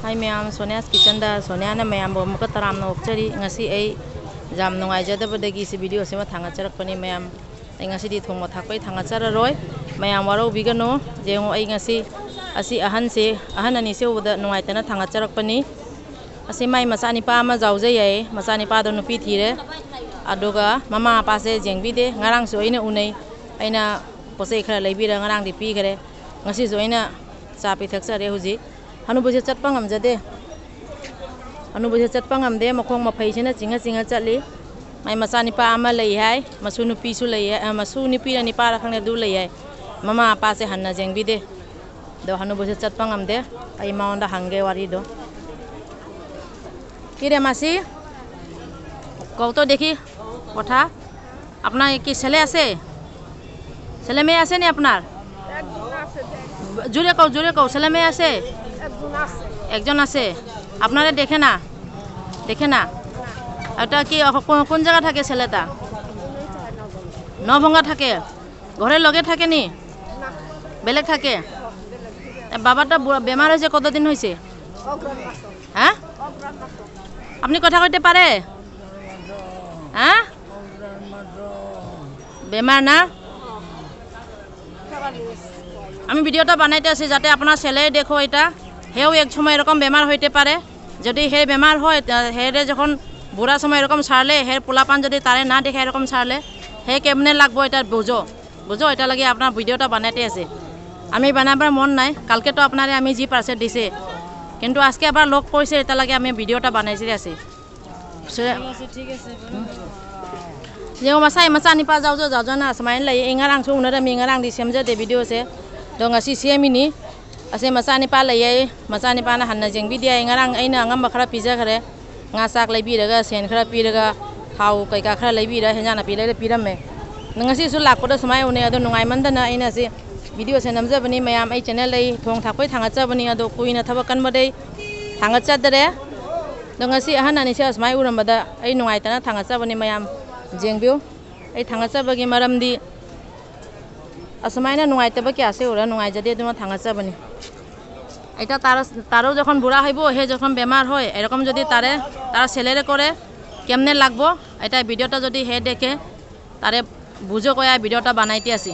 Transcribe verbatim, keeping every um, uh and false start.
ꯍꯥꯏ ꯃꯌꯥꯝ, ꯁꯣꯅꯤꯌꯥꯁ ꯀꯤꯆꯟꯗ ꯁꯣꯅꯤꯌꯥꯅ ꯃꯌꯥꯝꯕꯨ ꯑꯃꯨꯛꯀ ꯇꯔꯥꯝꯅ ꯑꯣꯛꯆꯔꯤ꯫ ꯉꯁꯤ ꯑꯩ ꯌꯥꯝ ꯅꯨꯡꯉꯥꯏꯖꯗꯕꯗꯒꯤ ꯁꯤ ꯚꯤꯗꯤꯑꯣꯁꯤꯃ ꯊꯥꯡꯒꯠꯆꯔꯛꯄꯅꯤ ꯃꯌꯥꯝ꯫ ꯑꯩ ꯉꯁꯤꯗꯤ ꯊꯣꯡꯕ ꯊꯥꯛꯄꯩ ꯊꯥꯡꯒꯠꯆꯔꯔꯣꯏ꯫ ꯃꯌꯥꯝ ꯋꯥꯔꯧꯕꯤꯒꯅꯨ꯫ ꯌꯦꯡꯉꯨ, ꯑꯩ ꯉꯁꯤ ꯑꯁꯤ ꯑꯍꯟꯁꯦ, ꯑꯍꯟ ꯑꯅꯤꯁꯦ ꯎꯕꯗ ꯅꯨꯡꯉꯥꯏꯇꯅ ꯊꯥꯡꯒꯠꯆꯔꯛꯄꯅꯤ꯫ ꯑꯁꯤ ꯃꯥꯏ ꯃꯆꯥꯅꯤꯄꯥ ꯑꯃ ꯌꯥꯎꯖꯩ ꯍꯥꯏꯌꯦ꯫ ꯃꯆꯥꯅꯤꯄꯥꯗꯣ ꯅꯨꯄꯤ ꯊꯤꯔꯦ꯫ ꯑꯗꯨꯒ ꯃꯃꯥ ꯃꯄꯥꯁꯦ ꯌꯦꯡꯕꯤꯗꯦ꯫ ꯉꯔꯥꯡꯁꯨ ꯑꯩꯅ ꯎꯅꯩ꯫ ꯑꯩꯅ ꯄꯣꯠ ꯆꯩ ꯈꯔ ꯂꯩꯕꯤꯔ ꯉꯔꯥꯡꯗꯤ ꯄꯤꯈꯔꯦ꯫ ꯉꯁꯤꯁꯨ ꯑꯩꯅ ꯆꯥ ꯄꯤꯊꯛꯆꯔꯦ ꯍꯧꯖꯤꯛ꯫ ꯍꯅꯨꯕꯁꯦ ꯆꯠꯄ ꯉꯝꯖꯗꯦ꯫ ꯍꯅꯨꯕꯁꯦ ꯆꯠꯄ ꯉꯝꯗꯦ꯫ ꯃꯈꯣꯡ ꯃꯐꯩꯁꯤꯅ ꯆꯤꯡꯉ ꯆꯤꯡꯉ ꯆꯠꯂꯤ꯫ ꯃꯥꯏ ꯃꯆꯥꯅꯤꯄꯥ ꯑꯃ ꯂꯩ ꯍꯥꯏ꯫ ꯃꯁꯨ ꯅꯨꯄꯤꯁꯨ ꯂꯩ ꯍꯥꯏ꯫ ꯑ, ꯃꯁꯨ ꯅꯨꯄꯤꯔ ꯅꯤꯄꯥꯔ ꯈꯪꯗꯦ, ꯑꯗꯨ ꯂꯩ ꯍꯥꯏ꯫ ꯃꯃꯥ ꯃꯄꯥꯁꯦ ꯍꯟꯅ ꯌꯦꯡꯕꯤꯗꯦ꯫ ꯑꯗꯣ ꯍꯅꯨꯕꯁꯦ ꯆꯠꯄ ꯉꯝꯗꯦ꯫ ꯑꯩ ꯃꯉꯣꯟꯗ ꯍꯪꯒꯦ ꯋꯥꯔꯤꯗꯣ꯫ কি রে মাসি? কও তো দেখি কথা। আপোনাৰ কি ছেলে আছে? ছেলে মেয়ে আছে নি আপোনাৰ? একজন আছে, দেখ। জোরে কও, জোরে কও, ছেলে মেয়ে আছে? একজন আছে। একজন আছে। আপনারা দেখে না? দেখে না? এটা কি, কোন, কোন জায়গা থাকে ছেলেটা? নবঙ্গা থাকে। ঘরের লগে থাকে নি? বেলেগ থাকে? এ, বাবাটা বুঢ়া, বেমাৰ হৈছে, কতদিন হৈছে? হা? আপুনি কথা কইতে পাৰে? হা? বেমাৰ না? আমি ভিডিওটা বানাইতে আছি যাতে আপোনাৰ ছেলে দেখো এটা, সেও এক সময় এরকম বেমার হইতে পারে। যদি হে বেমার হয়, তা হেরে যখন বুড়া সময় এরকম সারলে, হের পোলাপান যদি তারে না দেখে এরকম সারলে, হে কেমনে লাগবো এটা বুঝো, বুঝো, এটা লাগে আপনার ভিডিওটা বানাইতে আছে। আমি বানাবার মন নাই, কালকে তো আপনারে আমি জি পার্সেল দিছে, কিন্তু আজকে আবার লগ পাইছে, এটা লাগে আমি ভিডিওটা বানাইতে আছি। ঠিক আছে, ঠিক আছে, ꯕꯥꯏ, ꯕꯥꯏ꯫ ꯌꯦꯡꯉꯣ, ꯃꯁꯥꯏ ꯃꯆꯥꯅꯤꯄꯥ ꯌꯥꯎꯖ ꯌꯥꯎꯖꯅ ꯑꯁꯨꯃꯥꯏꯅ ꯂꯩ꯫ ꯑꯩ ꯉꯔꯥꯡꯁꯨ ꯎꯅꯔꯝꯃꯤ, ꯉꯔꯥꯡꯗꯤ ꯁꯦꯝꯖꯗꯦ ꯚꯤꯗꯤꯑꯣꯁꯦ꯫ ꯑꯗꯣ ꯉꯁꯤ ꯁꯦꯝꯃꯤꯅꯤ꯫ ꯑꯁꯤ ꯃꯆꯥꯅꯤꯄꯥ ꯂꯩꯌꯦ꯫ ꯃꯆꯥꯅꯤꯄꯥꯅ ꯍꯟꯅ ꯌꯦꯡꯕꯤꯗꯦ꯫ ꯑꯩ ꯉꯔꯥꯡ ꯑꯩꯅ ꯑꯉꯝꯕ ꯈꯔ ꯄꯤꯖꯈ꯭ꯔꯦ꯫ ꯉꯥ ꯆꯥꯛ ꯂꯩꯕꯤꯔꯒ, ꯁꯦꯟ ꯈꯔ ꯄꯤꯔꯒ, ꯊꯥꯎ ꯀꯩꯀꯥ ꯈꯔ ꯂꯩꯕꯤꯔ, ꯍꯦꯟꯖꯥꯡ ꯅꯥꯄꯤ ꯂꯩꯔ ꯄꯤꯔꯝꯃꯦ꯫ ꯑꯗꯣ ꯉꯁꯤꯁꯨ ꯂꯥꯛꯄꯗ ꯁꯨꯃꯥꯏꯅ ꯎꯅꯩ꯫ ꯑꯗꯣ ꯅꯨꯡꯉꯥꯏꯃꯟꯗꯅ ꯑꯩꯅ ꯁꯤ ꯚꯤꯗꯤꯑꯣꯁꯦ ꯅꯝꯖꯕꯅꯤ꯫ ꯃꯌꯥꯝ ꯑꯩ ꯆꯦꯅꯦꯜ ꯂꯩ, ꯊꯣꯡ ꯊꯥꯛꯄꯩ ꯊꯥꯡꯒꯠꯆꯕꯅꯤ꯫ ꯑꯗꯣ ꯀꯨꯏꯅ ꯊꯕꯛ ꯀꯟꯕꯗꯩ ꯊꯥꯡꯒꯠꯆꯗꯔꯦ꯫ ꯑꯗꯣ ꯉꯁꯤ ꯑꯍꯟ ꯑꯅꯤꯁꯦ ꯑꯁꯨꯃꯥꯏꯅ ꯎꯔꯝꯕꯗ ꯑꯩ ꯅꯨꯡꯉꯥꯏꯇꯅ ꯊꯥꯡꯒꯠꯆꯕꯅꯤ꯫ ꯃꯌꯥꯝ ꯌꯦꯡꯕꯤꯌꯨ꯫ ꯑꯩ ꯊꯥꯡꯒꯠꯆꯕꯒꯤ ꯃꯔꯝꯗꯤ ꯑꯁꯨꯃꯥꯏꯅ ꯅꯨꯡꯉꯥꯏꯇꯕ ꯀꯌꯥꯁꯦ ꯎꯔ ꯅꯨꯡꯉꯥꯏꯖꯗꯦ, ꯑꯗꯨꯅ ꯊꯥꯡꯒꯠꯆꯕꯅꯤ꯫ এটা তার, তারও যখন বুড়া হইব, হে যখন বেমার হয়, এরকম যদি তারে, তার ছেলেরে করে, কেমনে লাগবো? এটা ভিডিওটা যদি হে দেখে, তারে বুঝো কয়া ভিডিওটা বানাইতে আছি।